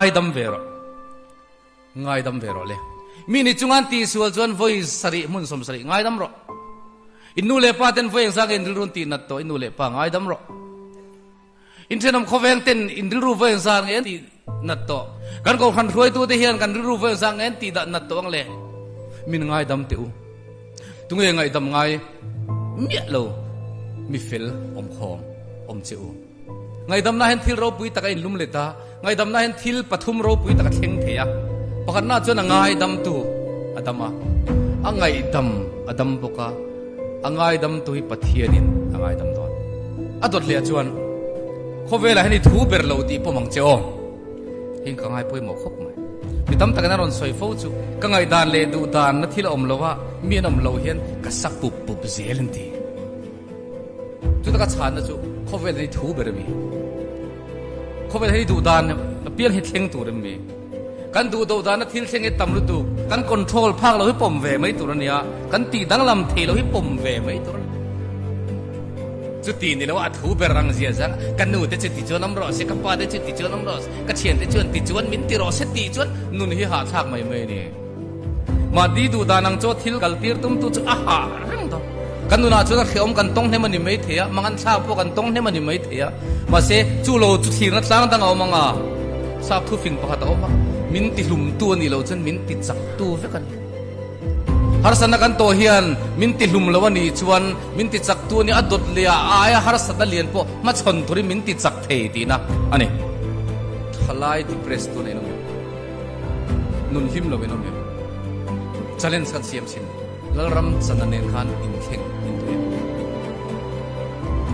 Ngaidam ve rawh. Ngaidam ve rawh le. Mi ni chungan tihsual chuan vawi sarih hmun 70 ngaidam rawh. In nu leh pa ten vawi engzah nge in rilru an tihnat tawh, in nu leh pa ngaidam rawh. In thenawm khawveng ten in rilru vawi engzah nge an tihnat tawh. Kan kohhran hruaitu te hian kan rilru vawi engzah nge an tihdah nat tawh ang le. Min ngaidam teh u. Tunge ngaihdam ngai miah lo mi fel awmkhawm awm che u. Ngaihdamna hian thil ropui tak a inlum let a, ngaihdamna hian thil pathum ropui tak a thleng thei a. Pakhatna chuan a ngaidamtu a dam a, a ngaihdam a dam bawk a, a ngaidamtu hi Pathianin a ngaidam dawn. A dawt leh chuan khawvelah hian i thu ber lo tih pawm ang che aw. Heng ka ngai pawimawh khawp mai. Mi tam takin a rawn sawi fo chu ka ngaihdan leh duhdanna thil a awm lo a, mi an awm lo hian ka sa pup pup zel an ti. Chuta ka chhanna chu khawvel hi thu ber a mi. Khawvel hi duh dan apiang hi thleng tur em mi. Kan duh do dana thil thleng hi tam lutuk. Kan control phak lo hi pawm ve mai tur a nia. Kan tih danglam thei lo hi pawm ve mai tur a ni. Chuti ni lo a thu ber ang zia zang ka nu te chu ti chuan awm rawh se, ka pa te chu ti chuan awm rawh se, ka thian te chuan ti chuan min ti rawh se tih chuan nun hi hahthlak mai mai a ni. Mahni duh dan ang chu thil kal tir tum tu chu a hah reng dawn. Kan nunah chuan a hreawm kan tawng hnem a ni mai thei a, mangan thlak pawh kan tawng hnem a ni mai thei a. Mahse, chu lo chu thlirna tlang dang a awm ang a, sap thufing pakhat a awm a, min ti hlumtu a nih loh chuan min ti chaktu vek a ni. Harsatna kan tawh hian min ti hlum lo a nih chuan min ti chaktu a ni, a dawt leh a aia harsatna lian pawh hmachhawn turin min ti chak thei tihna a ni. Thalai depressed tun a inawm em? Nun hlim lo in awm em? Challenge kan siam chin Lalram chana nen khan inthleng in duh em?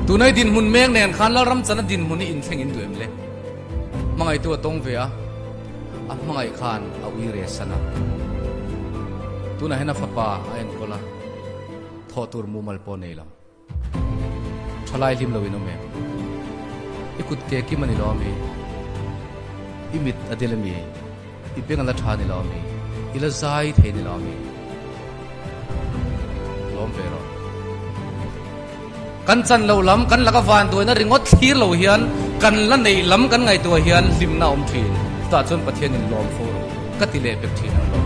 Tunai dinhmun mek nen khan Lalram chana dinhmun hi inthleng in duh em le? Hmangaihtu a tawng ve a, a hmangaih khan a ui re san a. Tunah hian a fapa a enkawl a, thawh tur mumal pawh nei lo. Thalai hlim lo in awm em? I kut ke kim a ni lo ami? I mit a del ami? I beng a la tha ni lo ami? I la zai thei ni lo ami? Lawm ve rawh. Kan chan lo lam, kan laka van duaina ringawt thlir lo hian kan la neih lam kan ngaihtuah hian hlimna a awm thin. Chutah chuan Pathianin lawm fo rawh ka ti leh pek thin ang lo.